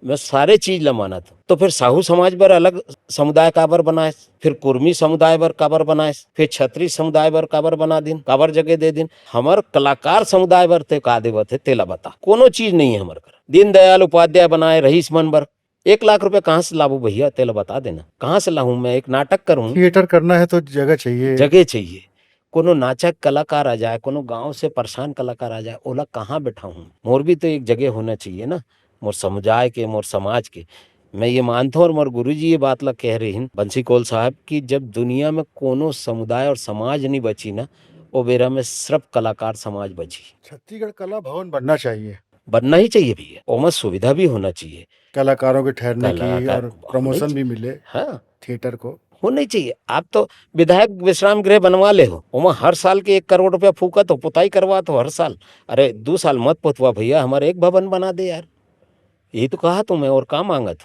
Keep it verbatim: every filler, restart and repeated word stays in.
मैं सारे चीज ला मानत हूँ। तो फिर साहू समाज बर अलग समुदाय काबर बनाए, फिर कुर्मी समुदाय बर काबर बनाए, फिर छत्री समुदाय बर काबर बना दिन, काबर जगह दे दिन? हमर कलाकार समुदाय बर ते का देवत हे, तेला बता। कोनो चीज नहीं है हमर कर। दीनदयाल उपाध्याय बनाए रहीस मन बर, एक लाख रुपए कहाँ से लाबो भैया, तेला बता देना। कहाँ से लाहूं मैं? एक नाटक करूं। थिएटर करना है तो जगह चाहिए। जगह चाहिए। कोनो नाचक कलाकार आ जाए, कोनो गांव से परेशान कलाकार आ जाए, ओला कहाँ बैठाहूं? मोर भी तो एक जगह होना चाहिए ना, मोर समुदाय के, मोर समाज के। मैं ये मानता हूँ, और मोर गुरु जी ये बात ला कह रहे हैं, बंसी कौल साहब, कि जब दुनिया में कोनो समुदाय और समाज नहीं बची ना, ओ बेरा में सिर्फ कलाकार समाज बची। छत्तीसगढ़ कला भवन बनना चाहिए। बनना ही चाहिए भैया, ओमा सुविधा भी होना चाहिए। कलाकारों के ठहरने की कलाकार और होना प्रमोशन चाहिए। भी मिले हाँ, थिएटर को। होना ही चाहिए। आप तो विधायक विश्राम गृह बनवा ले हो, ओमा हर साल के एक करोड़ रुपया फूकत हो, पुताई करवात हो हर साल। अरे, दो साल मत पुतवा भैया, हमारे एक भवन बना दे यार। यही तो कहा तुम्हें, और का मांगत